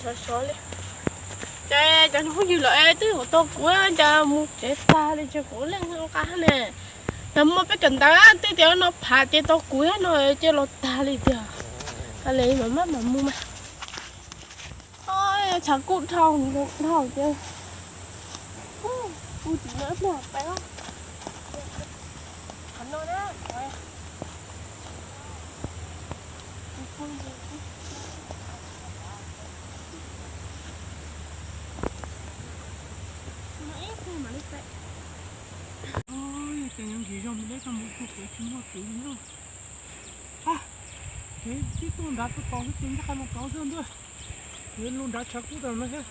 Sov sov li. Ces cov phooj ywg lawm twb yuav tau kuv, ces mus tsev tag li ces kuv leej nqa ne. Tag muaj peb kawm ntawv twb tias no phav ces tau kuv no ces los tag li tiag. Li mam maj mam mus mas. Tshav kub dhau dhau ces kuv tsis nyob pliag peb qhov no na. Ces nyob nkim zog mus deb tau mus txog pem tsis muaj twv li na. Ces tib tug nrad tau tos xwb ces nyob qab no tod xwb ntuj. Ces lub nrad tshav kub tas no thiab.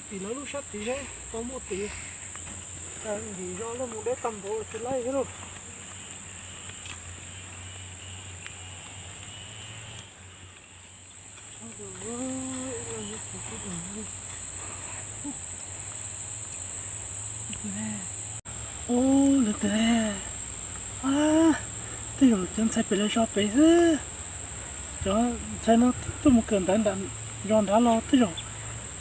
Tim lawv lub sab tid seb puas muaj twv. Nkim zog los mus deb tag npaum los tsis laib thiab lauj. Ub, lawv tias tej zaum cov ntxhais pem lawv zos pem xwb. Cov ntxhais no tuaj mus kawm ntawv nram zos nrad los tej zaum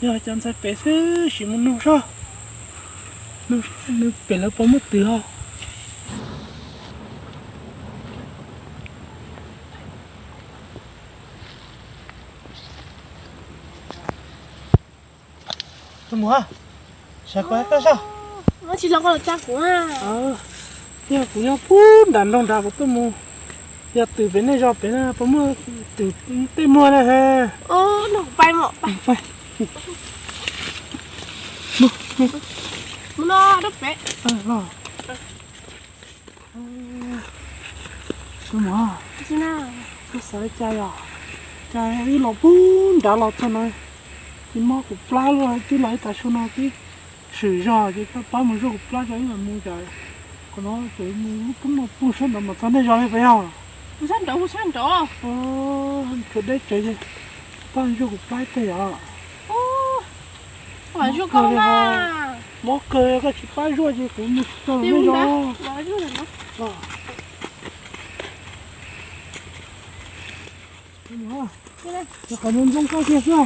yog cov ntxhais pem xwb, sim mus nug seb nws pem lawv puas muaj twv os. Tuaj mus, sawv koj sab. Tsis los koj los tsa kuv. Yog kuv nyob puag nram nroog nrad kuv tuaj mus. Yog twm pem nej zos pem na, puas muaj twm tej muag na ha. Mus no rau pem. Tus muam, koj xav li cas yog? Cas wb los puag nrad los txog no, tsis mob kuv plab luaj, twb los ib tag su no twb swm zog ces koj pab mus zuaj kuv plab tso wb mam mus cas. Qhov no ces mus lub roob no puag sab nrad mas txog nej zos li puas yog? Tshuav deb tsev ces pab zuaj kuv plab ib teg os. Mob kawg, koj tsis pab zuaj ces kuv mus tsis tau nej zos. Qhov no ntxoov koj kiag xwb.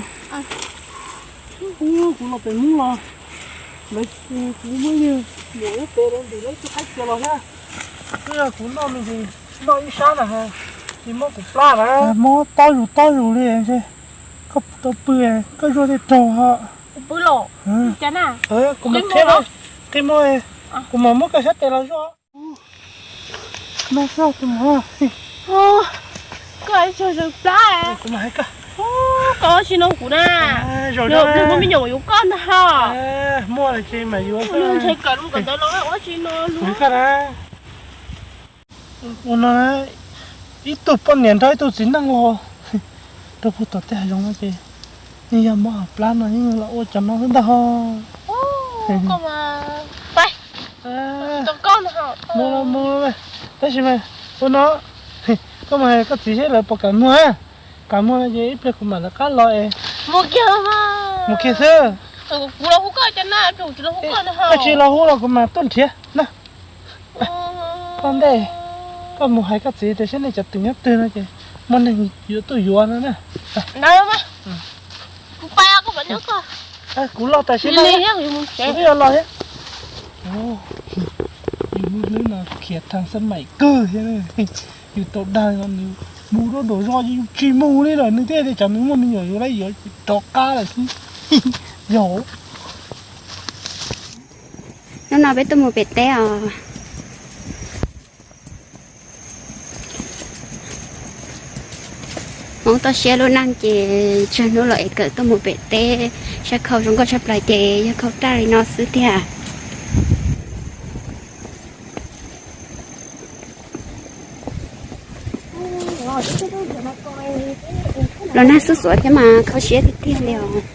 Ub, kuv los pem Hmoob los, lawv, kuv muab yawg muam ib tes lawv ntim lawv ib tug qaib txias los thiab. Twb yog kuv noj me ntsis noj ib sab na, tsis mob kuv plab na. Mob tob zus tob zus li ntshe. Koj tau pw, koj zuaj tej raug. Kuv pw los, kuv qhia, qhia, kuv mam muab koj sab tes los zuaj. No xwb tus muam. Koj ib tug zoo plab. Koj ua tsis no kuv na. Zoo, kuv me nyuam yuav koj ntag ho. Muaj tsis mas yuav koj. Ntshe kawm mus kawm ntawv los ua tsis no lub koj na. Ua no ib tug poj niam nrog ib tug txiv neej los rau puag tom tej hav zoov no ces yeej yog mob hauv plab no yeej los ua cov no xwb ntag ho. Tab sis mas ua no, koj mus hais koj txiv seb lawv puas kam muag. Kam muag no ces ib pliag kuv mam lawv qab los es mus kiag xwb. Koj tsis los hu los kuv mam tuaj nrhiav na. Koj ntej, koj mus hais koj txiv tias seb nej cov twm nyob twg no ces muaj neeg yuav tuaj yuav no na. Kuv los tam sim no, kuv twb yuav los thiab. Yus lub hlwb no khiav thaj xab maim kawg thiab. Yus tau dag no nws mus rau nraum zos ces yus tsis mus li lawm, nws thiaj tias cov nws muaj me nyuam yuav lawm yuav rov qab lawm xwb. Yog. Hnub no peb tuaj mus pem teb os. Hmoob toj siab lub neej ces tsawg hnub los es kawm tuaj mus pem teb, saib khau zoo nkauj tshaj plaws ces yog khau raj li no xwb tiag. Los nag xuj xuav thiab mas khau siab tiag tiag li os.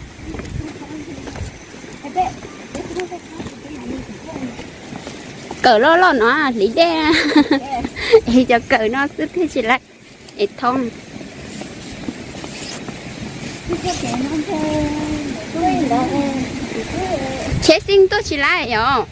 Kawm loj loj no hliv dej, es cov kawm no xwb thiaj tsis laib es thoob. Cheb xij tuaj tsis laib os.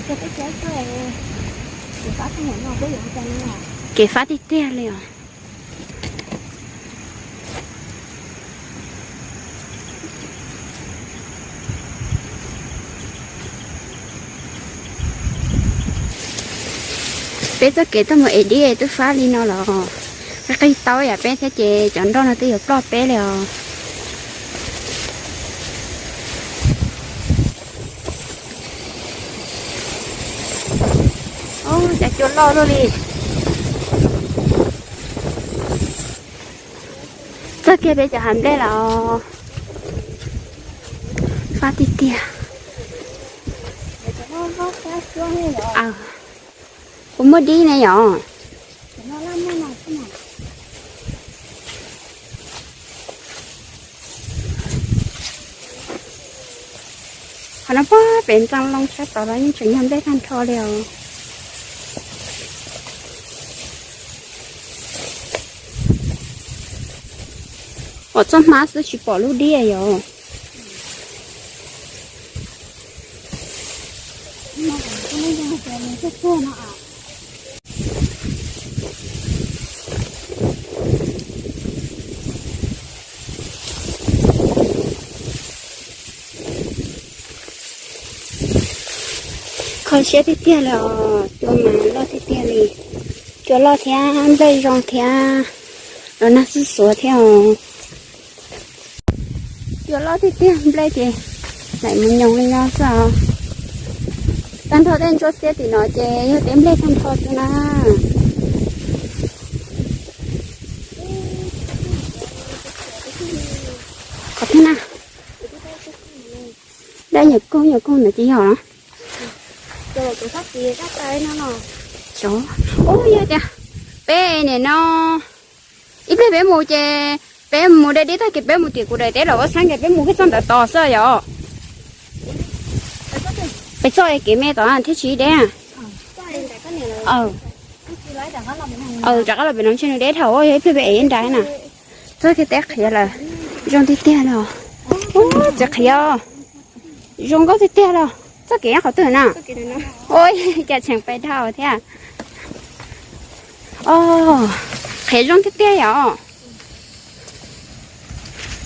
Kev fab tiag tiag li os. Peb txoj kev tuaj mus ev dib twb fab li no los, qig qig tau yam peb thiab ces cov nroj no twb yuav ploj peb li os. Cov cua loj luaj li. Txog kiag peb cov hav nplej los fab tiag tiag. Kuv muaj dib ne yom. Qhov no pog pem ntxeev loo sab tod los yeej tseem yog nplej tag nrho li os. Pom txoj hmab xwb tsis pom lub dib yom. Kho siab tiag tiag li os, cua mas loj tiag tiag li. Cua loj thiab nplej zoo thiab, los nag xuj xuav thiab os. Cua loj tiag tiag, nplej ces laim mus nyoos li no xwb os. Tag nrho tej ntsuab xiab tim no ces yog tej nplej tag nrho xwb na. Qhov twg na? Dab nyuam koog nyuam koog ntawd ces yog los? Ub, yog tias peb nim no ib pliag peb mus ces peb mus de dib tag kis peb mus tim kuv daim teb los ua xeeb ces peb mus kiag txoj ntawd tos xwb yom. Peb txoj kev me tod thiab tsis deb. Rov qab los pem no ntshe nws deb dhau, yog ib pliag peb ev nrais na. Txoj kev teb qhiav lawm, zoo tiag tiag los. Ub, txiv qhiav, zoo nkauj tiag tiag los. Txoj kev nyob qhov twg na? Ua cas tseem pais dhau thiab. Qhiav zoo tiag tiag yom.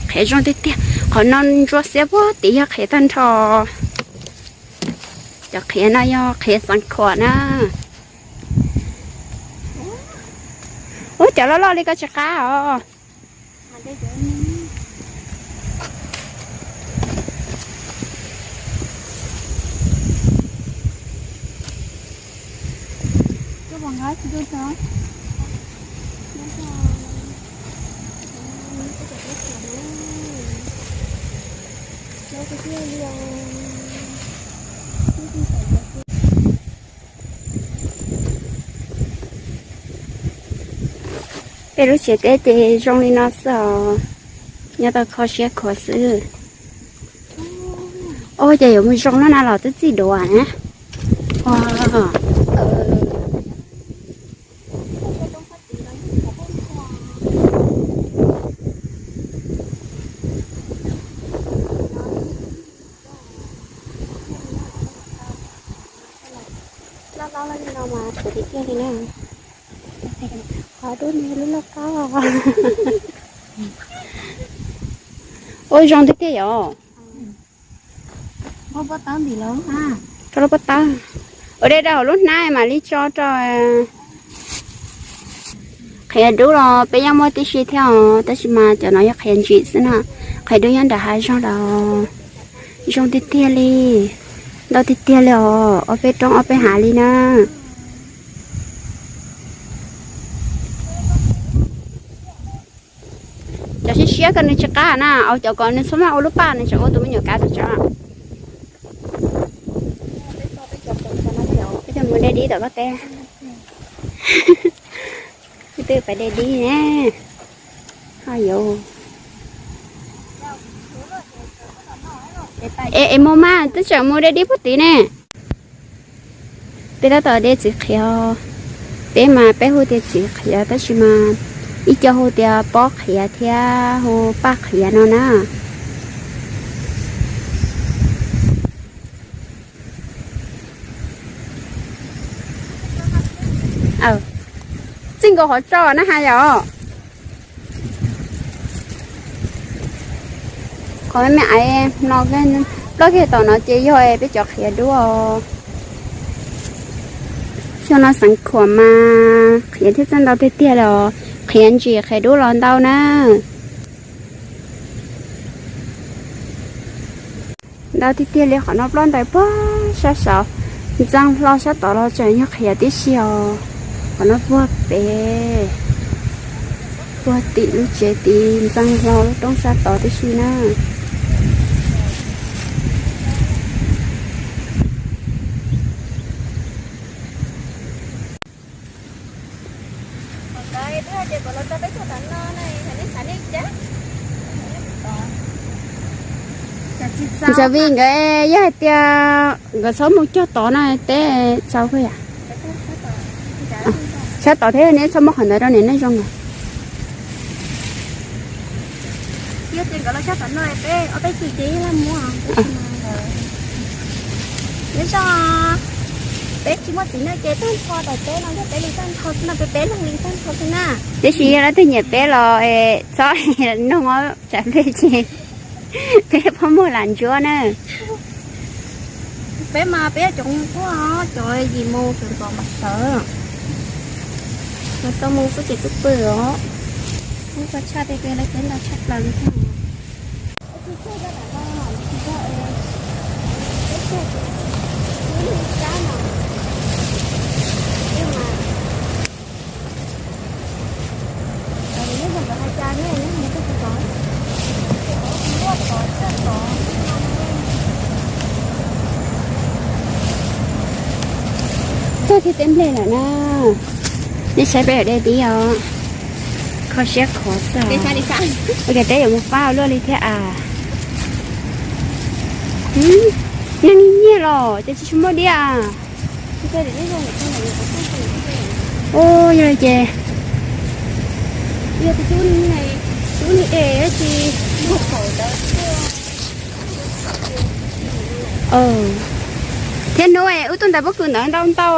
Qhiav zoo tiag tiag. Qhov no ntsuab xiab puag tid yog qhiav tag nrho. Cov qhiav no yog qhiav xeev khuam na. Ub, cov loj loj li koj tsis qab os. Peb lub tsev teb ces zoo li no xwb os, nyob tau kho siab khuav xwb. Ua cas yuav mus zoo no na los twb txij duav na. Loj loj li no mas khuav tiag tiag li na. Qhov dub ni lub lauj kaub. Ua zoo tiag tiag yom. Rau lub pob tawb. Ua dej rau hauv lub hnab mam li tso rau. Qhiav dub los peb yeej muaj tib si thiab os, tab sis mas cov no yog qhiav ntsim xwb na. Qhiav dub nyob nram hav zoov los zoo tiag tiag li, ntau tiag tiag li os, ob peb roob ob peb hav li na. Cov siab siab ko nws tsis qab na, au cov ko nws txhob maj ua lub paj, nws tseem ua tus me nyuam kav tawm tsam. Peb coj mus de dib tom koj teb. Twb pais de dib ne. Ho yuav. Es mus mas twb tseem mus de dib puag tid ne. Peb tab tom de txiv qhiav, peb mas peb hu tias txiv qhiav tab sis mas ib co hu tias pob qhiav thiab hu paj qhiav no na. Nkaus qhov tso na has yom. Qhov me me aiv no, plaub kiag tom no ces yog peb cov qhiav dub os. Xyoo no xeev khuam mas qhiav thiaj txawj ntau tiag tiag li os. Qhiav ntsim qhiav dub los ntau na. Ntau tiag tiag li. Qhov no ploj ntais puag sab saud, ntxeev hlo sab tod los tseem yog qhiav tib si os. Qhov no puag pem, puag tim lub tsev tid ntxeev hlo lub roob sab tod tib si na. Ntxawm Vij nkawd yog hais tias nkawd txhob mus cog tod na, teb txaus kawg yam. Sab tod thiab, neb txhob muab qhov ntawd rau niam neej zoo os. Neb zoj, peb tsis muaj txiv neej ces tag nrho daim teb no yog peb li tag nrho xwb no, peb peb leeg li tag nrho xwb na. Tiam sis yog leej twg nyiam peb los txhob noog tsam peb ces peb phob muag lam ntsuab na. Peb mas peb cov tuaj, cov yim mus cov ntxov npam sawv, cov tau mus xwb ces twb pw os. Ub, tshaj tiag tiag, lawv cov ntau tshaj plaws li thiab. Txog thiab teb nplej lawm na. Nej saib peb dej dib os, kho siab khov xwb. Ua cas peb yuav mus fab luaj li thiab as. Nyiag nyiag los ces tsis muaj dib as. Ua yog li ces, yog tus tub, tub ni es tsis, thiab hnub wb tuaj ntais pob kws ntawd ntau ntau,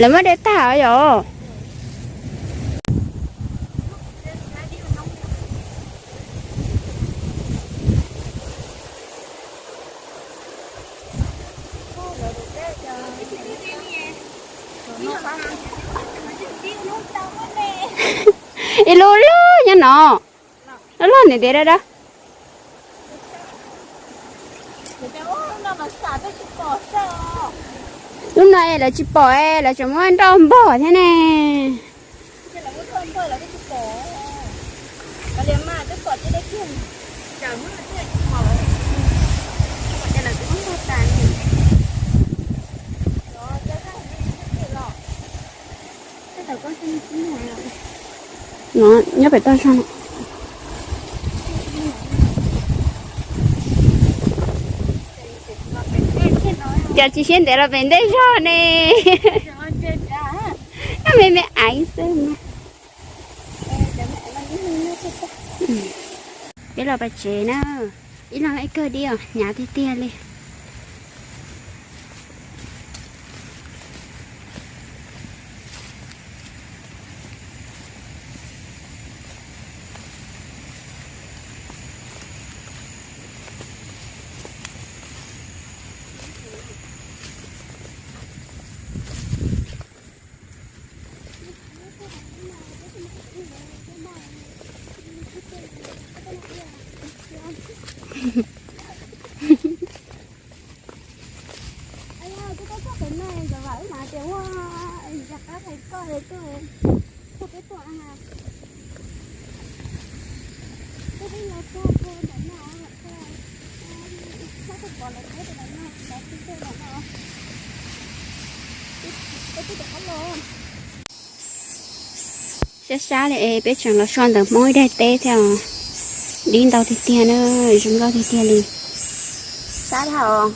lawv muab de tag yom. Ib lub lub nyob no, lub lub ntiav ntiav dawb dawb. Lub no es lawv tsis pom es lawv tseem muab nrauj npog thiab ne. No nyob pem toj zog no. Cas tsis siab ntev los pem ntej zog ne. Me me aiv xwb. Peb los pem tsev na, ib leeg ib kawg dib os, hnyav tiag tiag li. Sab sab li es peb tseem los so ntawm Hmoob ib daim teb thiab os. Dib ntau tiag tiag na, zoo nkauj tiag tiag li. Sab dhau.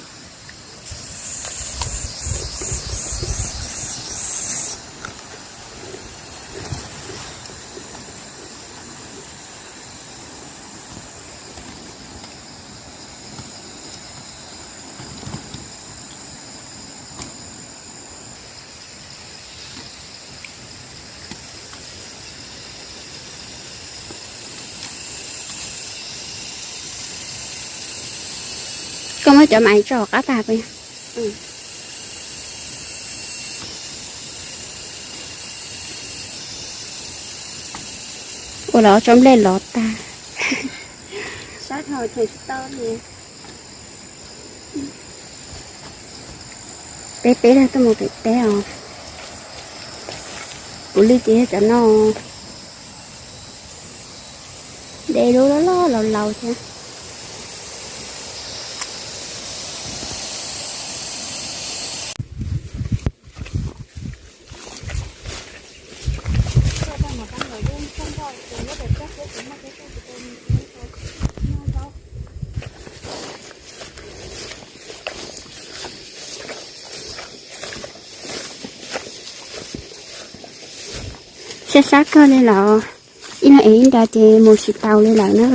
Koj muab cov mais tso qab tag peb. Ua los tsob nplej lov tag. Peb peb dag tuaj mus pem teb os. Kuv li ces yog cov no. De lub loj loj laus laus thiab. Sab sab kawg li lawm, ib leeg ev ib nra ces mus tsis tau li lawm na.